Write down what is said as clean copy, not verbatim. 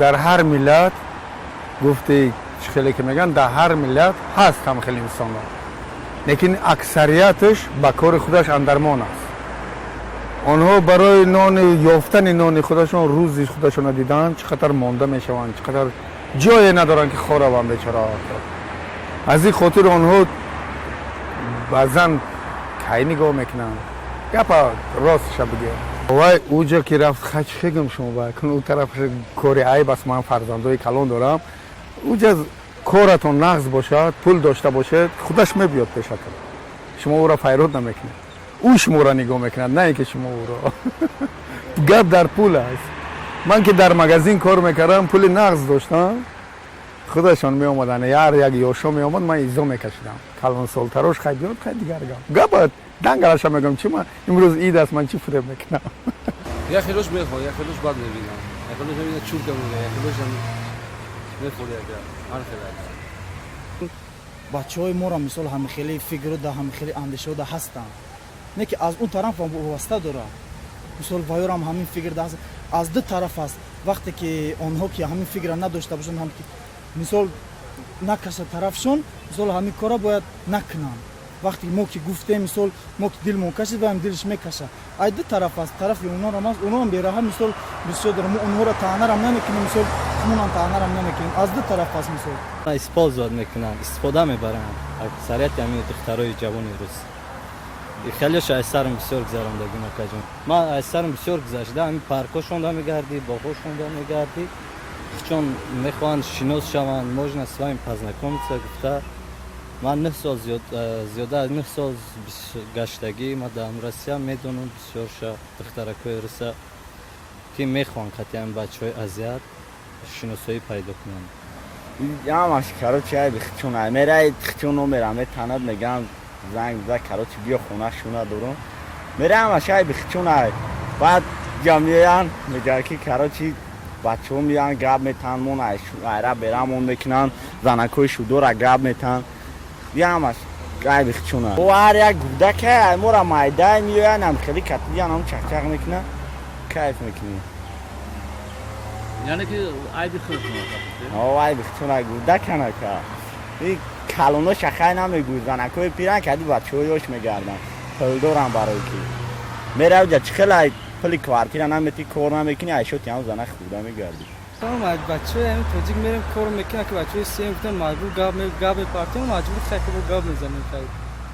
Дар ҳар миллат, гуфти хеле ки мегӯянд, дар ҳар миллат ҳаст ҳам хеле инсонҳо, лекин аксарияташ ба кори худаш андармон аст. Онҳо барои нони ёфтани нони худашон, рӯзи худашонро дидаанд, чӣ қадар монда мешаванд, чӣ қадар ҷое надоранд, ки хораванд бечораҳо. Аз ин хотир онҳо баъзан кай нигоҳ мекунанд. Гапа ростша бигӯям, вай уҷа ки рафт, хай, чӣ гум шумо ба кун, ӯ тараф кори айб аст. Ман фарзандои калон дорам. Уҷа коратон нағз бошад, пул дошта бошед, худаш мебиёд пешатон. Шумо ӯро файрод намекунед, ӯ шуморо нигоҳ мекунад, на ин ки шумо ӯро. Гап дар пул аст. Ман ки дар магазин кор мекардам, пули нағз доштам, худашон меомаданд. Яр як ёшо меомад, ман изо мекашидам. Калонсолтарош хай биёд, хай, дигар гап. Гапа дангалаша мегӯям. Чи, ман имрӯз ид аст, ман чӣ фиреб мекунам? Як хелош мехоҳ, як хелош бад мебинам, як хелош мебинад, чурка мега, як хелош мехӯри, ака, ҳар хел ака. Бачаҳои моро, мисол, ҳамихели фикру да ҳамихели андешаода ҳастанд, не ки аз он тараф ҳам вобаста дорад. Мисол, ваёрам ҳамин фикр да ҳаст. Аз ду тараф аст. Вақте ки онҳо ки ҳамин фикра надошта бошанд, ҳам ки, мисол, накаша тарафшон, мисол, ҳамин кора бояд накунанд. Вақте мо ки гуфтем, мисол, мо ки дилмон кашид, ваям дилш мекаша. Ай ду тараф аст. Тарафи онорам аст, оноам бераҳа, мисол, бисёр дорам. Мо онҳоро таънарам намекунем, мисол, хумонам таънарам намекунем. Аз ду тараф аст, мисол. Использовать мекунанд, истифода мебаранд аксарияти ҳамин духтарои ҷавони рус. Хелеша аз сарам бисёр гузарондагим, акаҷон. Ман аз сарам бисёр гузашта. Ҳамин паркошонда мегардӣ, боғҳошонда мегардӣ, чун мехоҳанд шинос шаванд, «можно с вами познакомиться» гуфта. Ман 9 сол, зиёда аз 9 сол гаштагӣ ман дар Россия, медонам бисёрша духтаракҳои руса, ки мехоҳанд қати ҳамин бачаҳои азият шиносоӣ пайдо кунанд. Ҳамаш, короче, айби хичон. Мерай, хичон номера метанад, меган, занг зад, короче, биё хона, шуна дорум. Мера, ҳамаш айби хичон ай. Баъд ҷа меоянд, мегӯянд ки, короче, бачаҳо меоянд, гап метаҳанд, мон айра берамон мекунанд, занакҳои шудора гап метаҳанд. Ҳамаш айби хичон. О, ҳар як гудака ай мора майдай меоянд, ам хеле катиян, ам чақчақ мекунанд, кайф мекунӣ. Яъне ки айби худатон? О, айби хичон ай гудаканака. И калоно шахай намегӯй, занакҳои пиран кади бачаҳо ёш мегарданд, пулдорам. Барои ки меравӣ ҷа, чӣ хел ай пули квартира наметӣ, кор намекунӣ, айшоти ҳам зана хӯрда мегардӣ. Бачаҳои ҳамин тоҷик мерем, кор мекунем, ки бачаҳои сем гуфтем, маҷбур гап мепартем, маҷбур, хай, гап мезанем, хай.